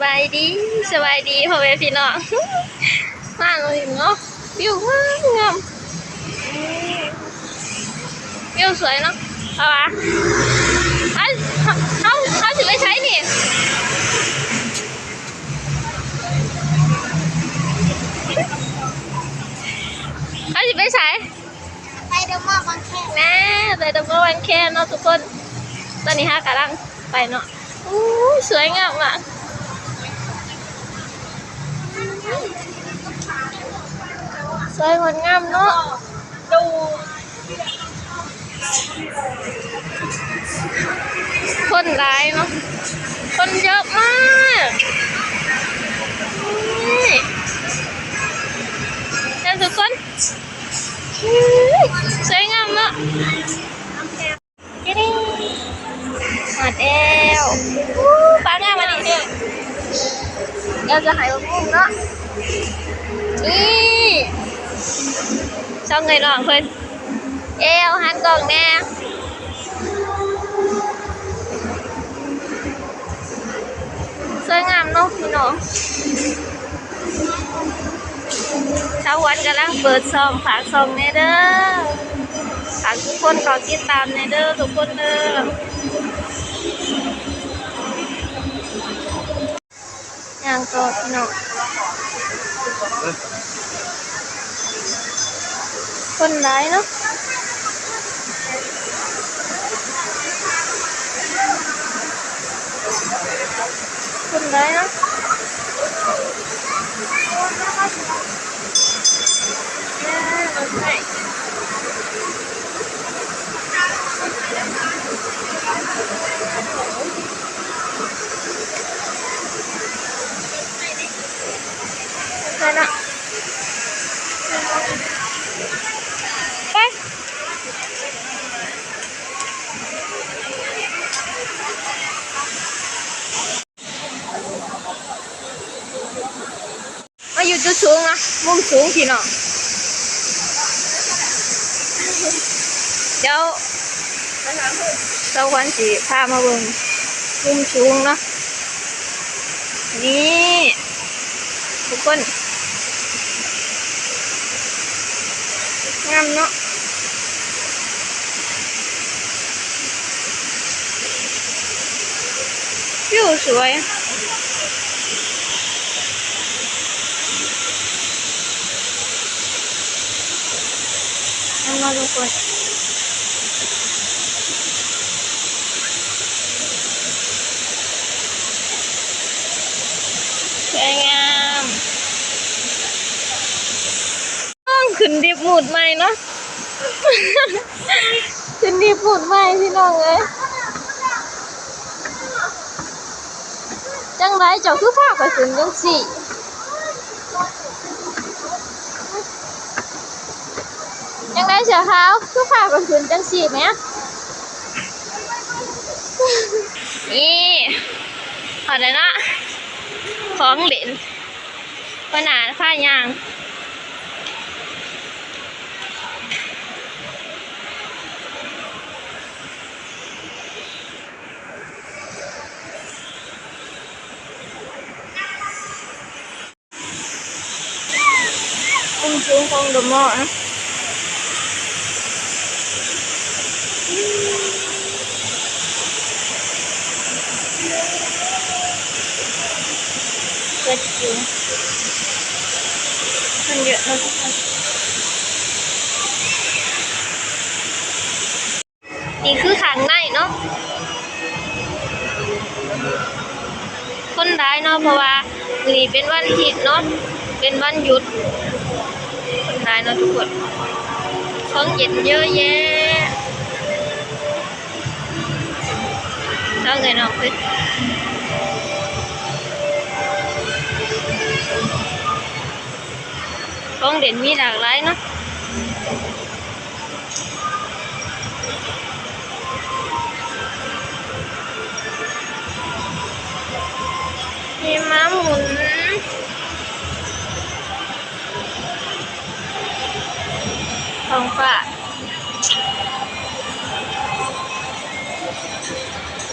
ສະບາຍດີ ສະບາຍດີພໍ່ແມ່ພີ່ນ້ອງ ມາເນາະ ວິວງາມໆ ວິວສວຍເນາະ ເພາະວ່າ ເຮົາ ເຮົາ ເຮົາຊິໄປໃສນີ້? ເຮົາຊິໄປໃສ? ໄປເດີມໍບາງແຄ ແນ່ ໄປເດີມໍບາງແຄເນາະທຸກຄົນ ຕອນນີ້ເຮົາກຳລັງໄປເນາະ ໂອ້ຍ ສວຍງາມມາກ ສວຍງົດງາມເນາະ ຄົນຫຼາຍເນາະ ຄົນເຍອະມາກ ນີ້ ເຫັນທຸກຄົນ ສວຍງາມເນາະ ເຢ້ ຮອດແລ້ວ ອູ້ ປາງາມອັນນີ້ ດຽວຈະໃຫ້ເບິ່ງມຸມເນາະ ນີ້ ຊ່ອງເອື້ອຍນ້ອງເພິ່ນ ແອວ ຫັນກ້ອງແນ່ ສວຍງາມເນາະພີ່ນ້ອງ ສາວຫວນກຳລັງເປີດຊ່ອງ ຝາກຊ່ອງແນ່ເດີ ຝາກທຸກຄົນເຂົ້າຕິດຕາມແນ່ເດີ ທຸກຄົນເດີ ຍ່າງຕໍ່ພີ່ນ້ອງ ຄົນຫຼາຍເນາະ ຄົນຫຼາຍເນາະ ໄປເນາະ ໄປ ມາຢູ່ຈຸດສູງນະ ມຸມສູງພີ່ນ້ອງ ດຽວສາວຂວັນຊິພາມາເບິ່ງມຸມສູງເນາະ ນີ້ ທຸກຄົນ ງາມເນາະ ວິວສວຍ ງາມເນາະທຸກຄົນ ສວຍງາມ ຂຶ້ນລິບມູດໃໝ່ເນາະ ຂຶ້ນລິບມູດໃໝ່ພີ່ນ້ອງເອີຍ ຈັ່ງໃດເຈົ້າຄືພາຂ້ອຍຂຶ້ນຈັ່ງຊີ້? ຈັ່ງໃດເສື້ອຂາວ ຄືພາຂ້ອຍຂຶ້ນຈັ່ງຊີ້ແໝ? ນີ້ ເຂົ້າໃຈເນາະ ຂອງຫຼິ້ນ ຫົວໜ້າພາຍ່າງ ມຸມສູງຂອງເດີມໍນະ ເກີດຢູ່ ຄົນເຍອະເນາະທຸກຄົນ. ນີ້ຄືຂ້າງໃນເນາະ ຄົນຫຼາຍເນາະ ເພາະວ່າມື້ນີ້ເປັນວັນທິດເນາະ ເປັນວັນຢຸດ ຄົນຫຼາຍເນາະທຸກຄົນ ຂອງເຢັນເຍອະແຍະ ເອົາເງິນອອກເພິ່ນ ຂອງເຫຼັ້ນມີຫຼາກຫຼາຍເນາະ. ມີມ້າໝູນ ທ້ອງຟ້າ